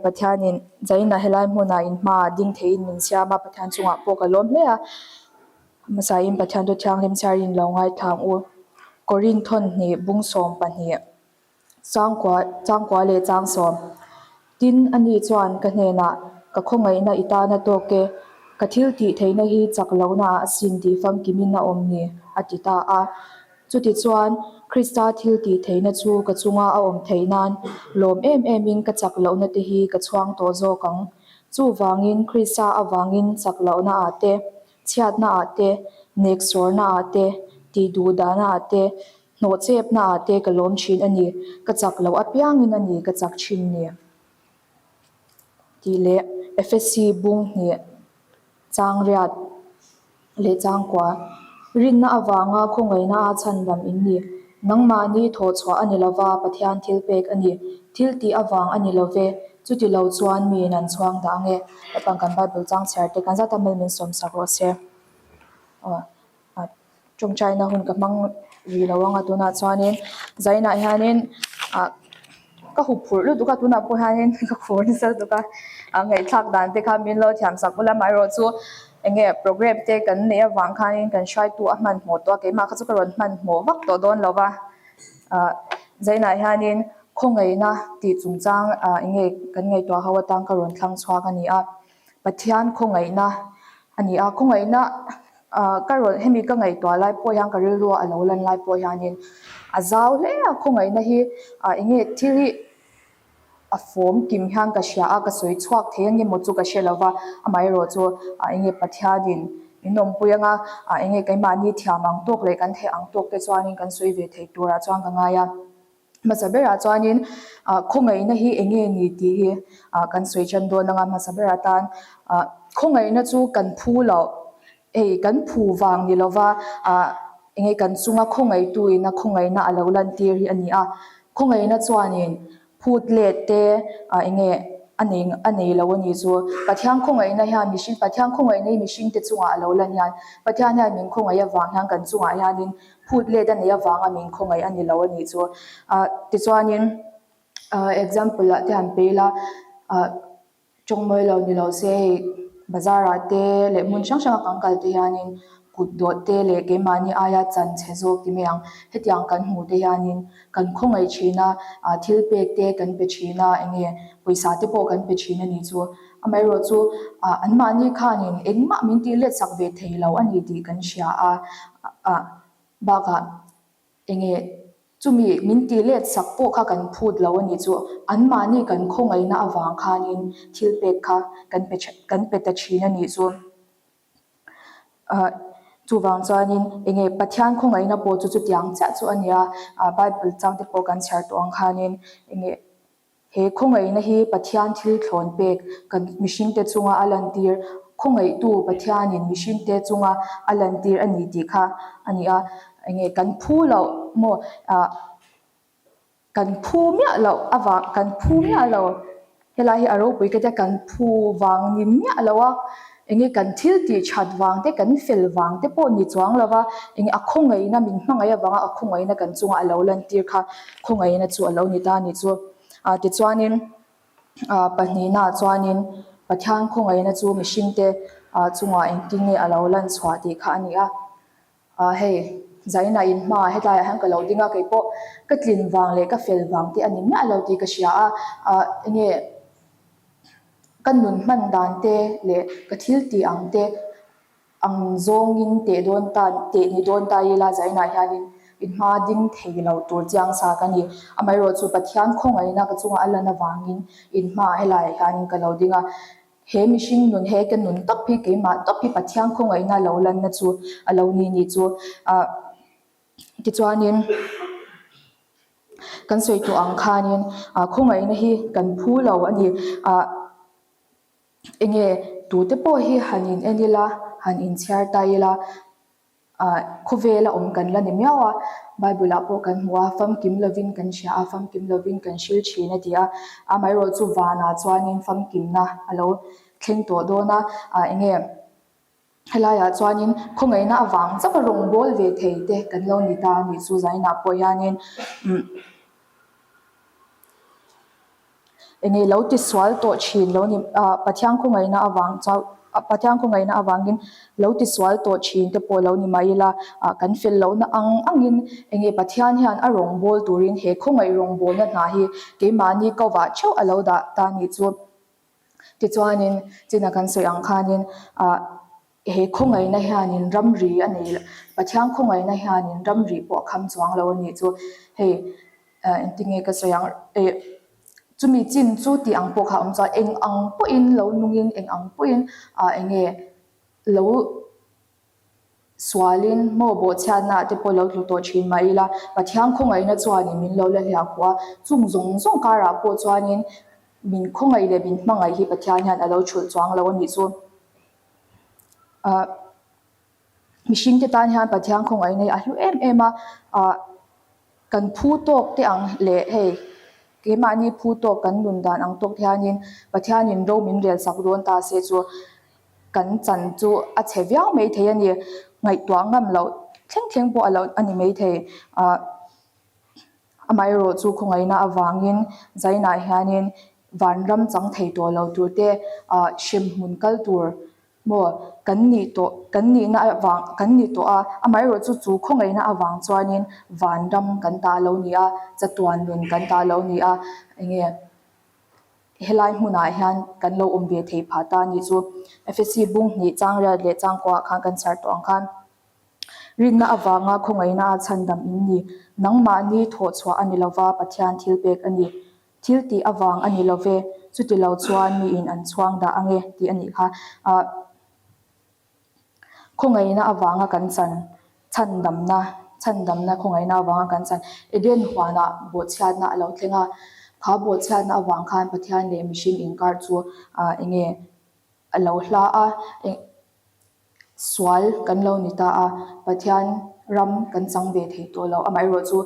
Pathianin Zaina helai hmunah in hmaah ding theiin min siam a, Pathian chungah pawh ka lawm hle a. Hmasain Pathian chu thianghlim chhiarin lo ngaithla ang u. Korinth thawnhnih bung 12, changkua changkua leh chang sawm. Tin, ani chuan ka hnenah, Ka khawngaihna i tana tawk e, ka thil tih theihna hi chak lohnaah asin tih famkimin a awm ni, a ti ta a. Chutichuan, Krista thil tih theihna chu ka chunga a awm theih nan lawm em emin ka chak lohna te hi ka chhuang tawh zawk ang. Chuvangin, Krista avangin chak lohnaah te, chhiatnaah te, neksawrnaah te, tih duhdahnaah te, hnawhchepnaah te ka lawm thin a ni, ka chak loh apiangin a ni ka chak thin ni. Tih leh Efesi bung hnih chang riat leh changkua rinna avanga khawngaihna a chhandam in ni. Nangmahni thawhchhuah a ni lova, Pathian thil pek a ni. Thil tih avang a ni love, chuti lo chuan miin an chhuang dah ange. Lampang kan Bible chang chhiar te kan zat a mel min sawmsak rawh se. Aw. Tawngtaina hun ka hmang rih lo ang a tunah chuanin zainah hianin ah ka hup phurh lutuk a tunah pawh hianin ka khur nasa lutuk a ah ngaihthlak dan te kha min lo thiam sak ula amaherawh chu eng nge program te kan neih avang khanin kan hruaitu a hmanhmawh tawh a keimah kha chu ka rawn hmanhmawh vak tawh dawn lo va ah zainah hianin khawngaihna tih chungchang ah eng nge kan ngaihtuah ho atang ka rawn thlang chhuak a ni a Pathian khawngaihna a ni a khawngaihna ah ka rawn hemi ka ngaihtuah lai pawh hian ka rilru a lo lan lai pawh hianin a zau hle a khawngaihna hi ah eng nge thil hi a fawm kim hian ka hria a ka sawi chhuak thei ang emaw chu ka hre lo va amaherawh chu ah eng nge Pathianin min awmpui anga ah eng nge keimahni thiam ang tawk leh kan theih ang tawk te chuanin kan sawi ve thei turah chuan ka ngai a. Hmasa berah chuanin ah khawngaihna hi eng nge ni tih hi ah kan sawi tan dawn anga hmasa berah tan ah khawngaihna chu kan phu loh hei kan phu vang ni lova ah eng nge kan chunga khawngaihtu ina khawngaihna a lo lan tir hi a ni a khawngaihna chuanin phut let te ah eng nge a nei a nei lo a ni chu Pathian khawngaihna hian mihring Pathian khawngaihna hi mihringte chungah a lo lan hian Pathian hian min khawngaih avang hian kan chungah hianin Phut let a neih avanga min khawngaih a ni lo a nih chu. Ah tichuanin ah example ah te han pe ila ah tawng mawi lo ni lo se hei bazar ah te leh hmun hrang hrang a kan kal te hianin kut dawh te leh keimahni aia chan chhe zawk ti mai ang. Hetiang kan hmuh te hianin kan khawngaih thin a, ah thil pek te kan pe thin a eng nge pawisa te pawh kan pe thin a nih chu. Amaherawhchu chu ah anmahni khanin engmah min tih let sak ve thei lo a ni tih kan hria a, ah bakah eng nge chumi min tih let sak pawh kha kan phut lo a nih chu anmahni kan khawngaihna avang khanin thil pek kha kan pe kan pe ta thin a nih chu. Ah chuvang chuanin eng nge Pathian khawngaihna pawh chu chutiang chiah chu a ni a, ah Bible chang te pawh kan chhiar tawh ang khanin eng nge He khawngaihna hi Pathian thil thlawn pek kan mihringte chunga a lantir, khawngaihtu Pathianin mihringte chunga a lantir a ni tih kha a ni a. Enge kan phu loh maw ah kan phu miah loh avang kan phu miah lo helai hi a ropui ka tia kan phu vang ni miah lo a. Enge kan thil tih that vang te kan fel vang te pawh ni chuang lo va, enge a khawngaihna min hmangaih avanga a khawngaihna kan chunga a lo lantir kha khawngaihna chu a lo ni ta a ni chu. Ah tichuanin ah pahnihna ah chuanin Pathian khawngaihna chu mihringte ah chungah engtin nge a lo lan chhuah tih kha a ni a. Ah hei Zaina in hmaah hetlaiah hian ka lo ding a, keipawh ka tlin vang leh ka fel vang te a ni miah lo tih ka hria a, ah enge Ka nun hman dan te leh ka thil tih ang te ang zawngin teh dawn ta teh ni dawn ta ila zainah hianin in hma ding thei lo tur chiang sa ka ni. Amaherawh chu Pathian khawngaihna ka chungah a lan avangin in hmaah helaiah hianin ka lo ding a. He mihring nun he ka nun tawp hi keimah tawp hi Pathian khawngaihna lo lanna chu a lo ni nih chu. Ah tichuanin. Kan sawi tawh ang khanin ah khawngaihna hi kan phu lo a ni. Ah enge tute pawh hi han in en ila, han inchhiar ta ila, ah khawvela awm kan la ni miau a, Bible ah pawh kan hmu a, famkim lovin kan hria a, famkim lovin kan hril thin a ti a, amaherawhchu chu vanah chuanin famkimna a lo thleng tawh dawn a, ah enge. Helaiah chuanin khawngaihna avang chauh a rawn bawl ve thei te kan lo ni ta a nih chu zainah pawh hianin umm. Enge lo tisual tawh thin lo ni ah Pathian khawngaihna avang chauh Pathian khawngaihna avangin lo tisual tawh thin te pawh lo ni mai ila ah kan fel lohna ang angin enge Pathian hian a rawngbâwl turin he khawngaih rawngbâwlna hna hi keimahni kovah theuh a lo dah ta nih chu. Tichuanin china kan sawi ang khanin ah he khawngaihna hianin ramri a nei lo, Pathian khawngaihna hianin ramri pawh a kham chuang lo a nih chu. Hei ah engtinge ka sawi ang eh chumi chin chu tih ang pawh kha a awm chuan eng ang pawhin lo nungin eng ang pawhin ah enge lo Sualin maw bawhchhiatnaah te pawh lo tlu tawh thin mah ila, Pathian khawngaihna chuanin min lo la hliah khuh a, chung zawng zawng karah pawh chuanin min khawngaih leh min hmangaih hi Pathian hian a lo chhulh chuang lo a nih chu. Ahh mihringte tan hian Pathian khawngaihna hi a hlu em em a, ahh kan phu tawk te ang leh hei keimahni phu tawk kan nun dan ang tawk te hianin Pathianin ro min rel sak dawn ta se chu Kan chan chu a chhe viau mai thei a ni. Ngaihtuah ngam loh thleng thleng pawh a lo a ni mai thei. Ahh amaherawh chu khawngaihna avangin Zainah hianin vanram chang thei tawh lo tur te ahh hremhmun kal tur maw kan nih tawh kan nihna avang kan ni tawh a. Amaherawh chu chu khawngaihna avang chuanin vanram kan ta lo ni a, chatuan nun kan ta lo ni a enge. Helai hmunah hian kan lo awm ve thei phah ta a nih chu. Efesi bung hnih chang riat leh chang kuahah khan kan chhiar tawh ang khan rinna avanga khawngaihna a chhandam in ni. Nangmahni thawh chhuah a ni lova Pathian thil pek a ni. Thil tih avang a ni love, chuti lo chuan miin an chhuang dah ange tih a nih kha. Ah. Khawngaihna avanga kan chan, chhandamna, chhandamna khawngaihna avanga kan chan, Eden huanah bawhchhiatna a lo thleng a, kha bawhchhiatna avang khan Pathian leh mihring inkar chu ah eng nge a lo hla a, eng sual kan lo ni ta a, Pathian ram kan chang ve thei tawh lo, amaherawhchu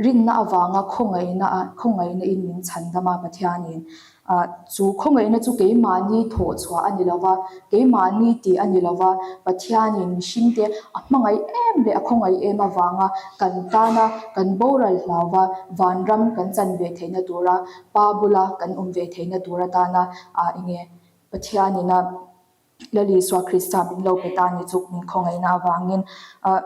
Rinna avanga khawngaihna a khawngaihna in min chhandam a Pathianin. Ah chu khawngaihna chu keimahni thawh chhuah a ni lova, keimahni tih a ni lova, Pathianin mihringte a hmangaih em leh a khawngaih em avanga kan tana kan boral hlauva vanram kan chan ve theihna tura Pa bula kan awm ve theihna tur atana ah enge Pathianin a Lal Isua Krista min lo pe ta ni chu min khawngaihna avangin ah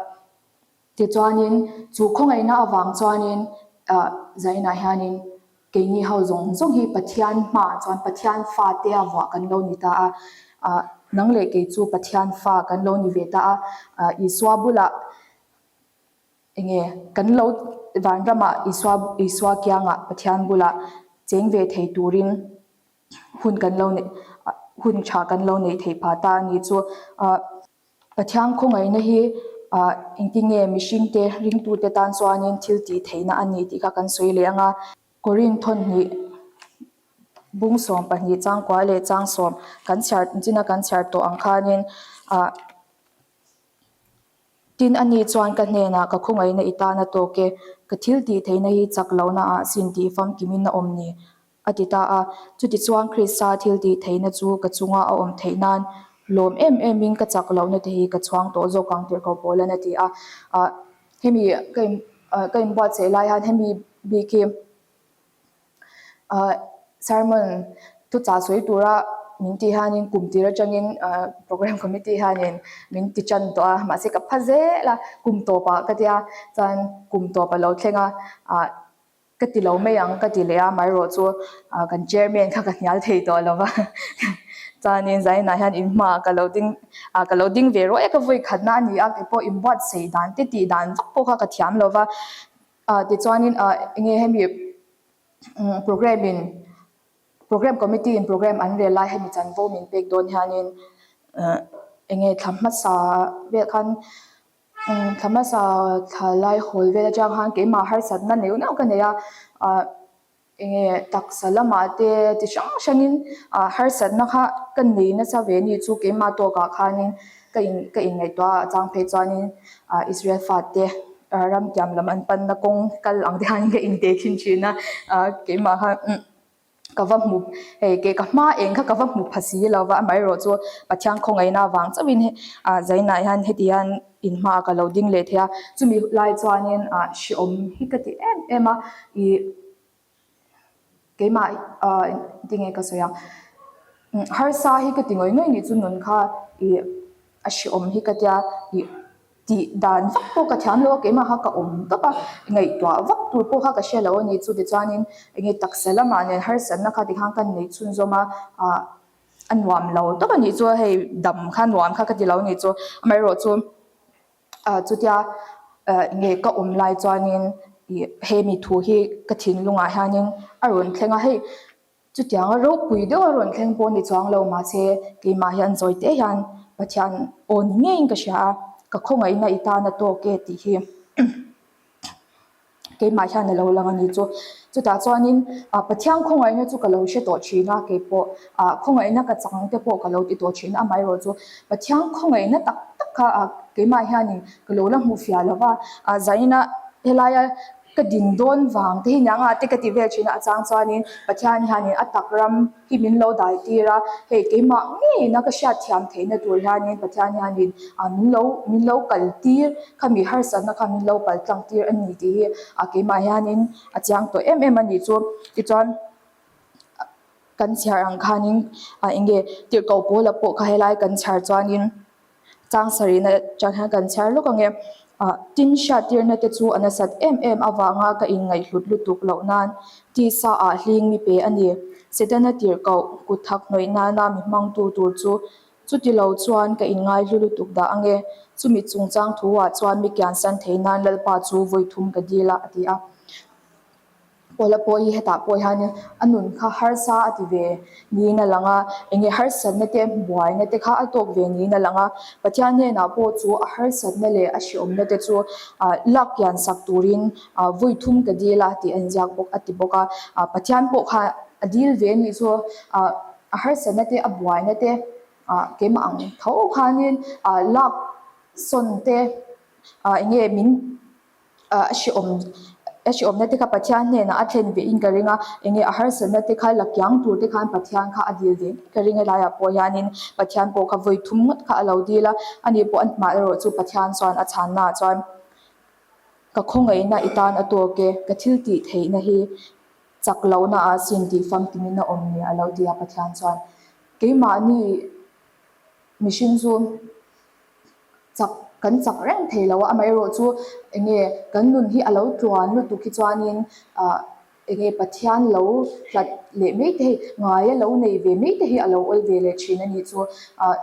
Tichuanin, chu khawngaihna avang chuanin ah Zainah hianin keini ho zawng zawng hi Pathian hmaah chuan Pathian fate a vuah kan lo ni ta a, ah nang leh kei chu Pathian fa kan lo ni ve ta a, ah Isua bulah eng nge kan lo vanramah Isua Isua kiangah Pathian bulah cheng ve thei turin hun kan lo neih hun tha kan lo neih theih phah ta a ni chu ah. Pathian khawngaihna hi ah engtinge mihringte ringtute tan chuanin thil tih theihna a ni tih kha kan sawi leh ang a. Korin thawnhnih bung 12 changkua leh chang sawm kan chhiar china kan chhiar tawh ang khanin ah tin a ni chuan ka hnenah ka khawngaihna i tan a tawk e, ka thil tih theihna hi chak lohna ah sin tih famkimin a awm ni. A ti ta a, chutichuan Krista thil tih theihna chu ka chunga a awm theih nan lawm em emin ka chak lohna te hi ka chhuang tawh zawk ang tirhkoh Paulan a ti a. Ah, hemi ka in ah ka inbuatsaih lai hian hemi bik hi ah sermon thuchah sawi tura min tih hianin kum tir atangin ah program committee hianin min ti tan tawh a, mahse ka pha zel a, kum tawpah ka tia chuan kum tawp a lo thleng a, ah Ka ti lo mai ang ka ti leh a, amaherawh chu kan chairman kha ka hnial thei tawh lo va, chuanin Zainah hian in hmaah ka lo ding ah ka lo ding ve rawh e ka vawi khatna a ni a, keipawh inbuatsaih dan te tih dan vak pawh kha ka thiam lo va, ah tichuanin ah enge hemi programme in programme committee in programme an rel lai hemi chanvo min pek dawn hianin enge thla hmasa vel khan. Thla hmasa thla lai hawl vel atang khan keimah harsatna neuh neuh ka nei a, ah eng nge taksa lamah te ti hrang hrangin ah harsatna kha ka nei nasa ve ni chu keimah tawkah khanin ka in ka inngaihtuah a, a chang phei chuanin ah Israel fate ram tiam lam an panna kawng kal ang te khan ka inteh thin thin a, ah keimah khan umm. Ka va hmu, hei ke ka hma eng kha ka va hmu pha si lo va, amaherawh chu Pathian khawngaihna avang chauhin ah Zainah hian heti hian in hmaah ka lo ding leh thei a, chumi lai chuanin ah hrehawm hi ka ti em em a, ih. Keimah tinge ka sawi ang, harsa hi ka ti ngawih ngawih nih chu nun kha ih a hrehawm hi ka tia ih tih dan vak pawh ka thiam lo a, keimah kha ka awm tawp a, ngaihtuah vak tur pawh kha ka hre lo a ni. Chutichuanin enge taksa lamah nen harsatna kha tikhan ka nei chhunzawm a, ah a nuam lo tawp a nih chu hei dam kha nuam kha ka ti lo a nih chu amaherawhchu. Ah chutia eh nge ka awm lai chuanin ih hemi thu hi ka thinlungah hianin a rawn thleng a, hei chutianga ropui deuh a rawn thleng pawh ni chuang lo mahse keimah hian zawi te hian Pathian aw ni ngeiin ka hria a, ka khawngaihna i tan a tawk e tih hi. Keimah hian a lo lang a ni chu. Chutah chuanin ah Pathian khawngaihna chu ka lo hre tawh thin a, keipawh ah khawngaihna ka chang te pawh ka lo ti tawh thin a, amaherawh chu Pathian khawngaihna tak tak kha ah keimah hianin ka lo la hmu fiah lo va, ah zaina helaia ka din dawn vang te hi niang a te ka ti vel thin a, a chang chuanin Pathian hianin a tak ram hi min lo dai tir a, hei keimah ngeiin a ka hriat thiam theihna tur hianin Pathian hianin ah min lo min lo kal tir khami harsatna kha min lo kal tlang tir a ni tih hi ah keimah hianin a chiang tawh em em a ni chu. Tichuan kan chhiar ang khanin ah eng nge tirhkoh pawla pawh kha helai kan chhiar chuanin Chang sarihna atang hian kan chhiar lawk ang e. Ah, tin hriattirna te chu a nasat em em avanga ka inngaihhlut lutuk loh nan tisa ah hling mi pe a ni. Setana tirhkoh kut thak hnawih nana mi hmangtu tur chu chuti lo chuan ka inngaihlu lutuk dah ang e. Chumi chungchang thu ah chuan mi kiansan thei nan Lalpa chu vawi thum ka dil a, a ti a. Pawla pawh hi hetah pawh hianin a nun kha harsa a ti ve niin a lang a, enge harsatna te buaina te kha a tawk ve niin a lang a, Pathian hnenah pawh chu a harsatna leh a hrehawmna te chu ah lak kian sak turin ah vawi thum ka dil a tih a inziak bawk a ti bawk a, ah Pathian pawh kha a dil ve anih chu ah a harsatna te a buaina te ah keimah ang tho khanin ah lak sawn te ah enge min. Ah a hrehawm a hrehawmna te kha Pathian hnenah a thlen ve in ka ring a, enge a harsatna te kha la kiang tur te khan Pathian kha a dil ve ngei ka ring helaiah pawh hianin Pathian pawh kha vawi thum ngawt kha a lo dil a, ani pawh a hmah erawh chu Pathian chuan a chhanna ah chuan ka khawngaihna i tan a tawk e, ka thil tih theihna hi chak lohna ah sin tih famkimin a awm ni a lo ti a Pathian chuan keimahni mihring chu Chak, kan chak reng thei lo a, amaherawh chu eng nge kan nun hi a lo tluan lutuk hi chuanin ah eng nge Pathian lo hlat leh mai te hi ngai a lo nei ve mai te hi a lo awl ve leh thin a nih chu. Ah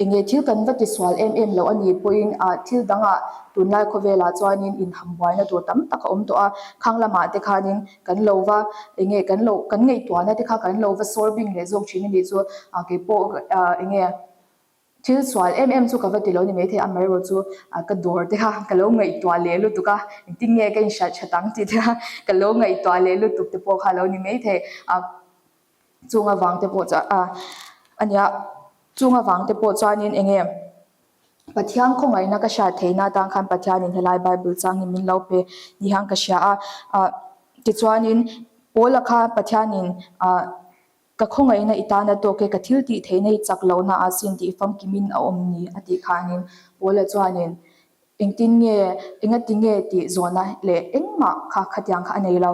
eng nge thil kan va ti sual em em loh a nih pawhin ah thil dangah tunlai khawvelah chuanin inhambuaina tur tam tak a awm tawh a, khang lamah te khanin kan lo va eng nge kan lo kan ngaihtuahna te kha kan lo va sawr bing leh zawk thin a nih chu. Ah keipawh ah eng nge. Thil sual em em chu ka va ti lo ni maithei a, amaherawh chu ka dawr te kha ka lo ngaihtuah leh lutuk a, engtin nge ka inhriat that ang tih te kha ka lo ngaihtuah leh lutuk te pawh kha a lo ni maithei a, chung avang te pawh chuan a ania chung avang te pawh chuanin eng nge Pathian khawngaihna ka hriat theihna atan khan Pathianin helai Bible chang hi min lo pe ni hian ka hria a, ah tichuanin Paula kha Pathianin ah. Ka khawngaihna i tan a tawk e, ka thil tih theihna i chak lohna ah sin tih famkimin a awm ni a tih khanin Paula chuanin engtin nge, engati nge tih zawhna leh engmah kha khatiang kha a nei lo.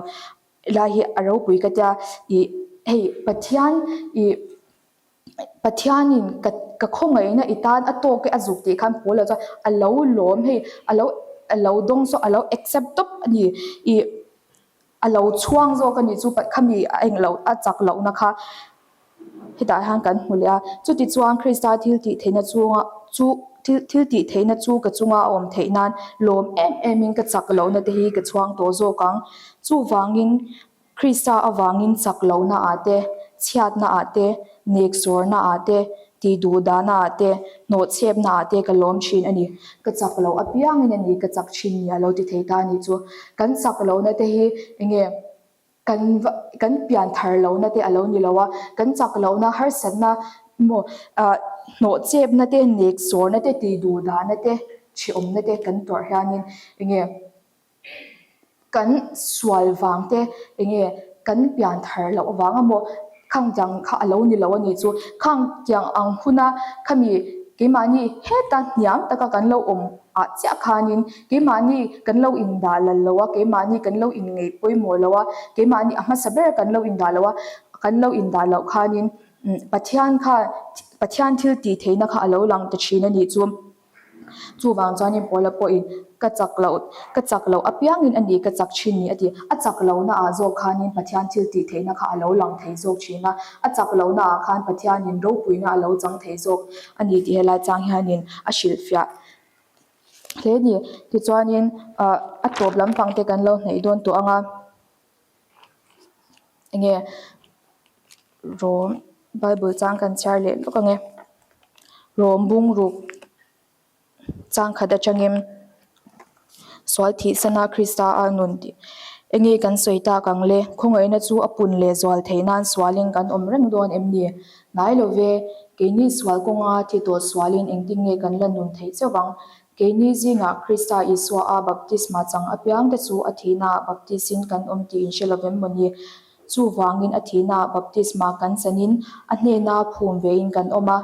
Helai hi a ropui ka tia, ih hei Pathian ih Pathianin ka ka khawngaihna i tan a tawk e a zuk tih khan Paula chuan a lo lawm hei a lo a lo dawng saw a lo accept tawp a ni ih. A lo chhuang zawk a nih chu khami a eng loh a chak lohna kha hetah hian kan hmu leh a. Chutichuan Krista thil tih theihna chunga chu thil thil tih theihna chu ka chunga a awm theih nan lawm em em in ka chak lohna te hi ka chhuang tawh zawk ang. Chuvangin Krista avangin chak lohna ah te, chhiatna ah te, neksawrna ah te, Tih duh dahna ah te, hnawhchhepna ah te ka lawm thin a ni. Ka chak loh apiangin a ni ka chak thin ni a lo ti thei ta a nih chu. Kan chak lohna te hi enge kan va kan pian thar lohna te a lo ni lo a, kan chak lohna harsatna maw ah hnawhchhepna te, neksawrna te, tih duh dahna te, hrehawmna te kan tawrh hianin enge Kan sual vang te enge kan pian thar loh vang a maw khang tiang kha a lo ni lo a nih chu. Khang tiang ang huna khami. keimahni heta hniam taka kan lo awm ah chiah khanin keimahni kan lo indah lal lo a, keimahni kan lo inngeih pawimawh lo a, keimahni a hmasa ber kan lo indah lo a, kan lo indah loh khanin Pathian kha Pathian thil tih theihna kha a lo lang ta thin a nih chu. Chuvang chuanin Paula pawhin ka chak loh ka chak loh apiangin a ni ka chak thin ni a ti. A chak lohna ah zawk khanin Pathian thil tih theihna kha a lo lang thei zawk thin a, a chak lohna ah khan Pathianin ropuina a lo chang thei zawk a ni tih helai chang hianin a hrilhfiah hle a ni. Tichuanin ah a tawp lampang te kan lo hnaih dawn tawh ang a. Enge Rom Bible chang kan chhiar leh lawk ang e. Rom bungruk chang khat atangin sual thih sana Krista a nun tih enge kan sawi tak ang le khawngaihna chu a pun leh zual theih nan sualin kan awm reng dawn em ni? Hnai lo ve, keini sual kawnga thi tawh sualin engtin nge kan la nun theih chauh ang? Keini zingah Krista Isua a baptisma chang apiangte chu a thihnaah baptisin kan awm tih in hre lovem maw ni? Chuvangin a thihnaah baptisma kan chanin a hnena phum vein kan awm a,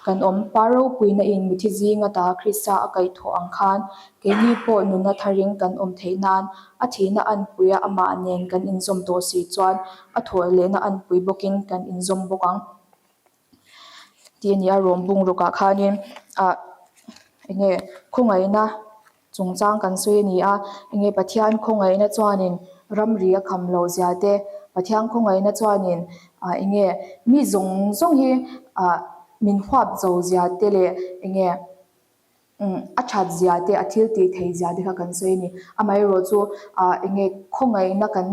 kan awm. Pa ropuina in mithi zinga ta Krista a kaihthawh ang khan keini pawh nunna tharin kan awm theih nan a thihna anpuia amah nen kan inzawm tawh si chuan a thawh lehna anpui bawkin kan inzawm bawk ang. Tih a ni a, rawng bung rukah khanin ah eng nge khawngaihna chungchang kan sawi a ni a, eng nge Pathian khawngaihna chuanin ramri a kham loh zia te, Pathian khawngaihna chuanin ah eng nge mi zawng zawng hi ah min huap zo zia te leh eng nge. A that zia te, a thil tih theih zia te kha kan sawi a ni. Amaherawh chu ah eng nge khawngaihna kan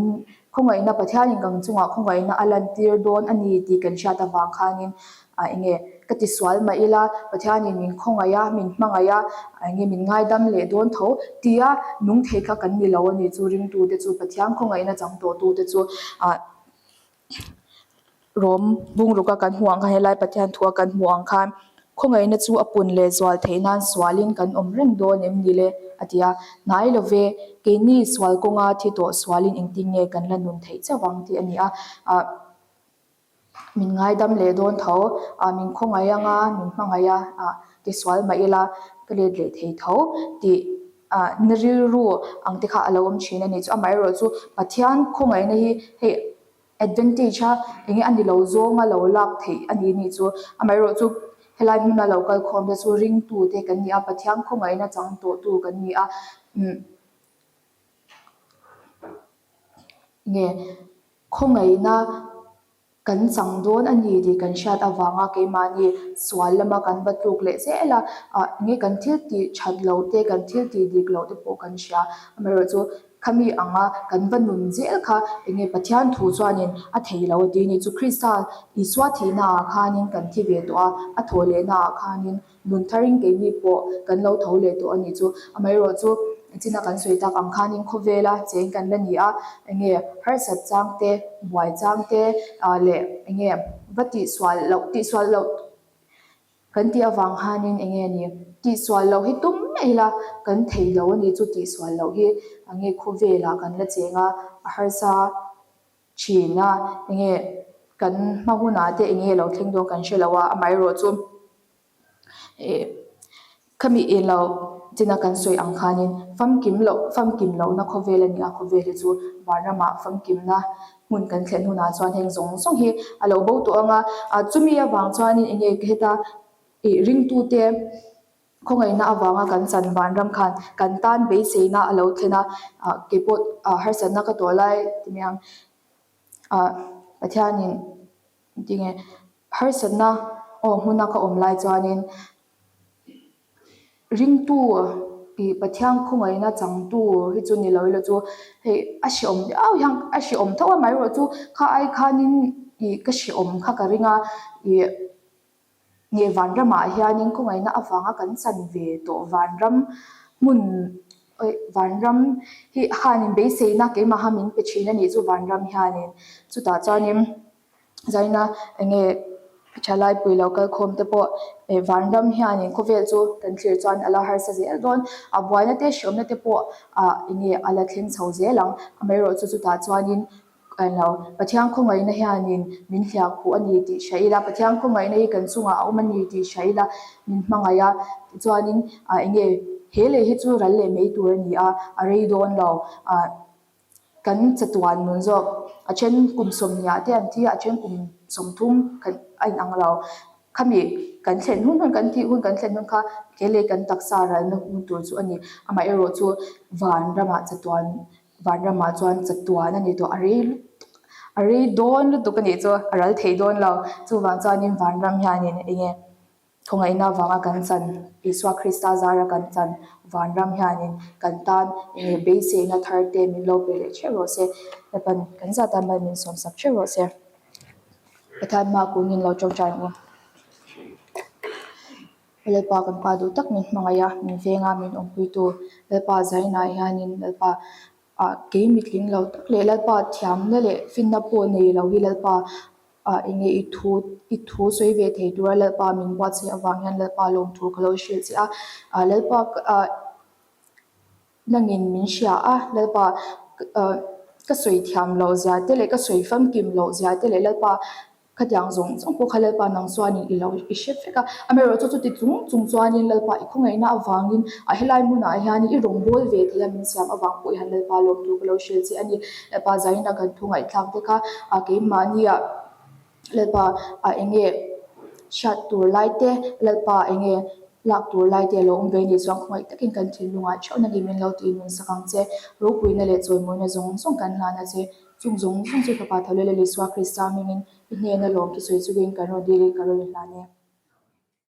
khawngaihna Pathianin kan chungah khawngaihna a lantir dawn a ni tih kan hriat avang khanin ah eng nge ka tisual mah ila Pathianin min khawngaih a, min hmangaih a, eng nge min ngaidam leh dawn tho tia nung thei kha kan ni lo a ni. Chu ringtute chu Pathian khawngaihna chang tawhtute chu ah. Rawm bungruk a kan hmuh ang khan helai Pathian thu a kan hmuh ang khan khawngaihna chu a pun leh zual theih nan sualin kan awm reng dawn em ni le a ti a, hnai lo ve keini sual kawnga thi tawh sualin engtin nge kan la nun theih chauh ang tih a ni a, ah min ngaidam leh dawn tho ah min khawngaih anga min hmangaih a ah tisual mah ila ka let leh thei tho tih ah na rilru ang te kha a lo awm thin a ni chu amaherawh chu Pathian khawngaihna hi hei advantage a eng nge a ni lo zawnga lo lak theih a ni nih chu amaherawh chu helai hmuna lo kal khawm te chu ringtu te kan ni a Pathian khawngaihna chang tawh tu kan ni a umm nge khawngaihna. Kan chang dawn a ni tih kan hriat avanga keimahni sual lama kan va tluk leh zel a, ah nge kan thil tih that loh te, kan thil tih dik loh te pawh kan hria. Amaherawhchu chu khami anga kan va nun zel kha eng nge Pathian thu chuanin a thei lo a ti a ni. Chu Krista Isua thihnaah khanin kan thi ve tawh a, a thawh lehnaah khanin Nun tharin keini pawh kan lo tho leh tawh a nih chu. Amaherawhchu china kan sawi tak ang khanin khawvela cheng kan la ni a, enge harsat chang te, buai chang te leh enge va tihsual loh tihsual loh kan tih avang khanin enge a ni tihsual loh hi tum mai ila kan thei lo a nih chu tihsual loh hi enge khawvelah kan la cheng a, a harsa thin a, enge kan hma hunah te enge lo thleng dawn kan hre lo a, amaherawhchu ih khami ih lo china kan sawi ang khanin famkim loh famkim lohna khawvel a ni a, khawvel hi chu vanramah famkimna hmun kan thlen hunah chuan heng zawng zawng hi a lo bo tawh ang a, ah chumi avang chuanin enge heta ih ringtute. Khawngaihna avanga kan chan vanram khan kan tan beiseina a lo thlen a, ah keipawh ah harsatna ka tawh lai ti mai ang, ah Pathianin tinge harsatna aw hmuna ka awm lai chuanin ringtu ih Pathian khawngaihna changtu hi chu ni lo ila chu hei a hrehawm viau hian a hrehawm tho a amaherawhchu kha ai khanin ih ka hrehawm kha ka ring a ih. Nge vanramah hianin khawngaihna avanga kan chan ve tawh vanram hmun aih vanram hi khanin beiseina keimaha min pe thin a nih chu vanram hianin chutah chuanin zaina eng nge thalai pui lo kal khawm te pawh eh vanram hianin khawvel chu kan thlir chuan a la harsa zel dawn a buaina te hriawmna te pawh ah eng nge a la thleng chho zel ang amaherawhchu chutah chuanin. Englo, Pathian khawngaihna hianin min hliah khuh a ni tih hria ila, Pathian khawngaihna hi kan chungah a awm a ni tih hria ila, min hmangaih a. Tichuanin ah eng nge he lei hi chu ral leh mai tur a ni a, a rei dawn lo. Ah kan chatuan nun zawk, a then kum sawmhnih ah te an thi a, a then kum 30 kan a inang lo. Khami kan thlen hun hun, kan tih hun kan thlen hun kha he lei kan taksa ralna hun tur chu a ni. Amaherawhchu vanramah chatuan Vanramah chuan chatuan a ni tawh, a rei lutuk, a rei dawn lutuk a nih chu, a ral thei dawn lo. Chuvang chuanin Vanram hianin eng nge khawngaihna avanga kan chan, Isua Krista zara kan chan Vanram hianin kan tan eng nge beiseina thar te min lo pe leh theuh rawh se, Lapan kan zat a mal min sawmsak theuh rawh se. Pathian hma kungin lo tawngtai ang u. Lalpa kan pa duh tak min hmangaih a, min veng a, min awmpuitu Lalpa zainah hianin Lalpa ah kei mitling lo tak leh Lalpa thiamna leh finna pawh nei lo hi Lalpa ah eng nge i thu i thu sawi ve thei tura Lalpa min buatsaih avang hian Lalpa lawmthu ka lo hrilh che a, ah Lalpa ah nangin min hria a, Lalpa ah ka sawi thiam loh zia te leh ka sawi famkim loh zia te leh Lalpa Khatiang zawng zawng pawh kha Lalpa nang chuanin i lo i hre vek a, amaherawhchu chuti chung chung chuanin Lalpa i khawngaihna avangin a helai hmunah hianin i rawngbâwl ve theih a min siam avang pawh hian Lalpa lawmtu ka lo hrilh che a ni. Lalpa zaina kan thu ngaihthlak te kha a keimahnia Lalpa a eng nge hriat tur lai te, Lalpa eng nge lak tur lai te a lo awm ve nih chuan khawngaih takin kan thinlungah theuh nangin min lo tih nun sak ang che. Ropuina leh chawimawina zawng zawng kan hlan a che. Chung zawng zawng chu Fapa Tholel Isua Krista hmingin i hnena lawm thusawi chungin kan rawn dilin ka rawn inhlan e.